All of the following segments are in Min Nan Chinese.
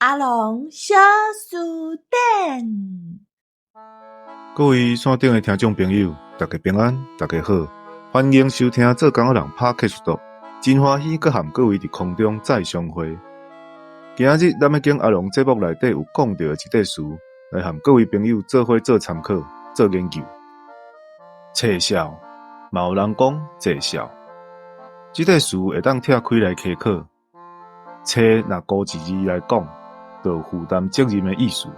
阿龍小辭典。各位線頂的聽眾朋友，大家平安，大家好，歡迎收聽做工仔人 Podcast，真歡喜閣和各位佇空中再相會。今仔日咱欲揀阿龍節目內底有講著的一塊詞，來和各位朋友做伙做參考、做研究。揣數嘛有人講坐數，這塊詞會當拆開來開考。揣若孤一字來講，就有負擔責任的意思，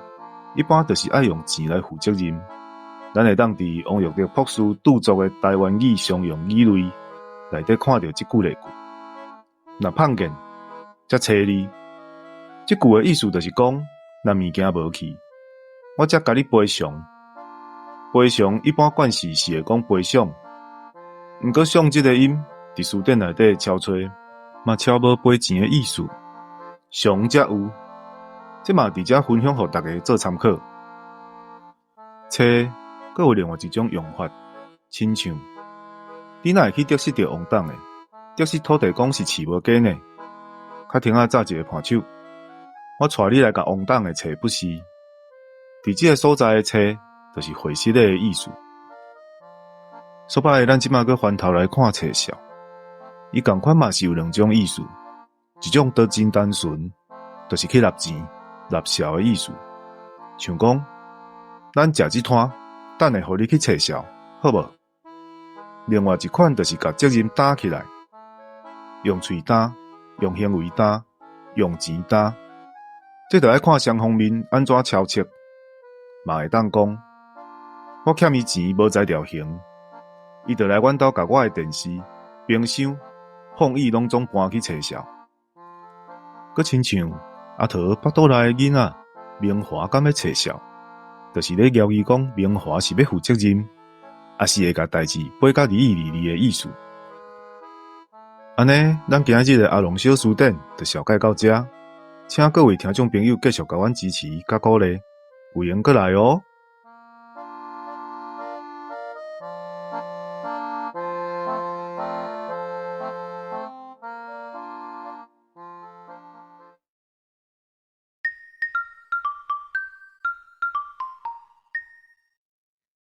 一般就是愛用錢來負責任。咱會當佇王育德博士著作的《台灣語常用語類》內底看著這句例句。若碰見才揣你，這句的意思就是講，若物件無去，我才共你賠償。賠償一般慣勢是會講賠償，毋過償這个音佇詞典內底抄揣，嘛抄無賠錢的意思。償才有，這嘛佇遮分享予大家做參考。揣閣有另外一種用法，親像你若會去得失著王黨的，得失土地公是飼無假呢？較停仔早一个伴手，我帶你來共王黨的揣不是？佇這个所在的揣，就是會失禮的意思。煞擺，咱這馬閣翻頭來看揣數，伊仝款嘛是有兩種意思，一種都真單純，就是去納錢、納數的意思。像講，咱食這攤，等下予你去揣數，好無？另外一款就是共責任擔起來，用喙擔，用行為擔，用錢擔，這就愛看雙方面按怎操作。嘛會當講，我欠伊錢無才調還，伊就來阮兜共我的電視、冰箱、膨椅攏總搬去揣數。閣親像阿桃腹肚內的囡仔明華敢欲揣數，就是咧枵伊講明華是欲負責任，抑是會共代誌掰甲離離離的意思。按呢，咱今仔日的阿龍小辭典就紹介到遮，請各位聽眾朋友繼續共阮支持佮鼓勵，有閒閣來哦。